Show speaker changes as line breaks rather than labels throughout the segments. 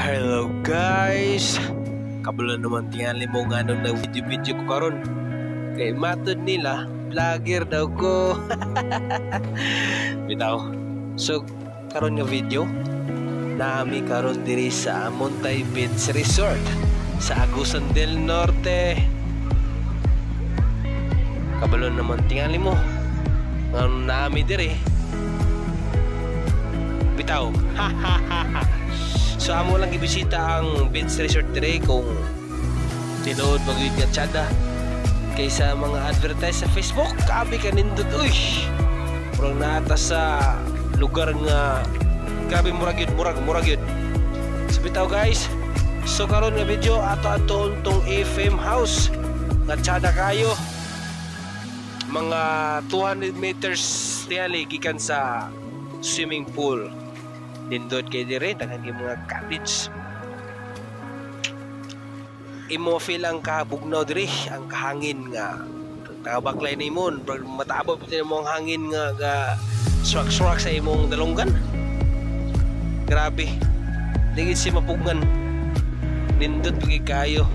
Hello guys! Kabalo naman tingali mo nga nung nag-video-video ko karon. Kay matod nila, vlogger daw ko. Bitaw. So, karon nga video, nami karon diri sa Amontay Beach Resort sa Agusan del Norte. Kabalo naman tingali mo nga nami diri. Bitaw. So amo lang gibisita ang beach resort dire kung tinuod magyud nga tsada kaysa mga advertise sa Facebook. Grabe ka nindot, uy. Murag naata sa lugar nga grabe, murag yun, murag murag yun. So bitaw guys, so karon nga video ato ato tong AFM house nga tsada kayo. Mga 200 meters tingali gikan sa swimming pool. Nindot kay dire, daghan kay mga cottage. Imo feel ang kabugnaw diri, ang kahangin nga nakabaklay nimo, mataabot pa mo ang hangin nga ga swak-swak sa imong dalunggan. Grabe. Dili si mapugngan. Nindot pagi kayo.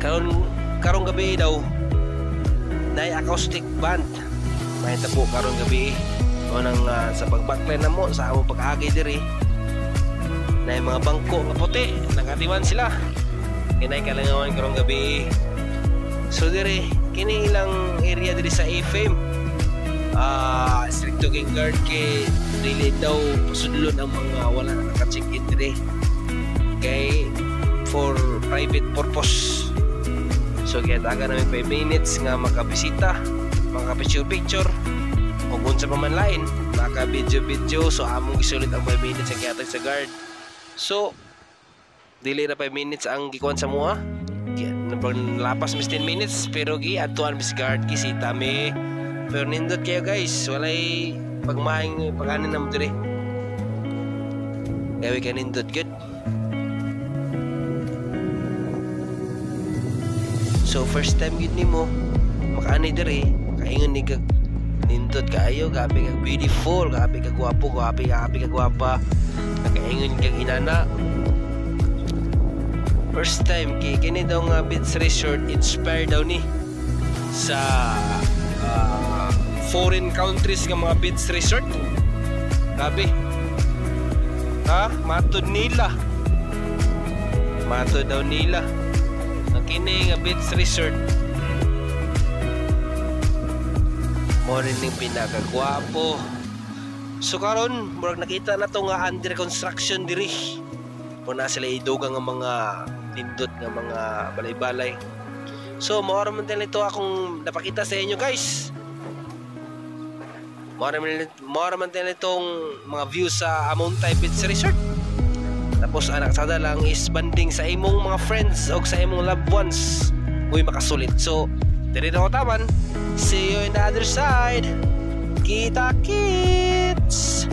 Karon karong gabi daw nay acoustic band. May tabo karon gabi. O nang sa pagbaklay na mo sa among pag-agi diri. Nay mga bangko nga puti, nagatiman sila. Kinay kalangawan karong gabi. So diri kini ilang area diri sa AFM. Stricto king guard kay dili daw pasudlon ang mga wala na naka-check-in diri. Kay for private purpose. So gihatagan namin 5 minutes nga makabisita, maka-picture-picture o unsa pa man lain, maka-video-video. So among gisulit ang 5 minutes ang gihatag sa guard. So dili na 5 minutes ang gikuan sa mua. Lapas mis 10 minutes pero gi adtuan mis guard kisita mi. Pero nindot kayo guys, walay pagmahing pag-anin na mo diri. Gawi ka nindot good. So first time gid nimo makaani diri, makaingon ni kag nindot kaayo, grabe kag beautiful, grabe kag gwapo, grabe grabe kag gwapa. Nakaingon kag inana. First time kay kini daw nga beach resort inspired daw ni sa foreign countries nga mga beach resort. Grabe. Ha, matod nila. Matod daw nila. Ang kini nga beach resort mo rin yung pinakagwapo. So karon murag nakita na to nga under construction diri. Muna sila idugang nga mga nindot nga mga balay-balay. So mao ra man ito akong napakita sa inyo guys. Mao ra man itong mga view sa Amontay Beach Resort. Tapos anak sada lang is banding sa imong mga friends o sa imong loved ones. Uy makasulit. So diri na ko taman. See you in the other side. Kita kits!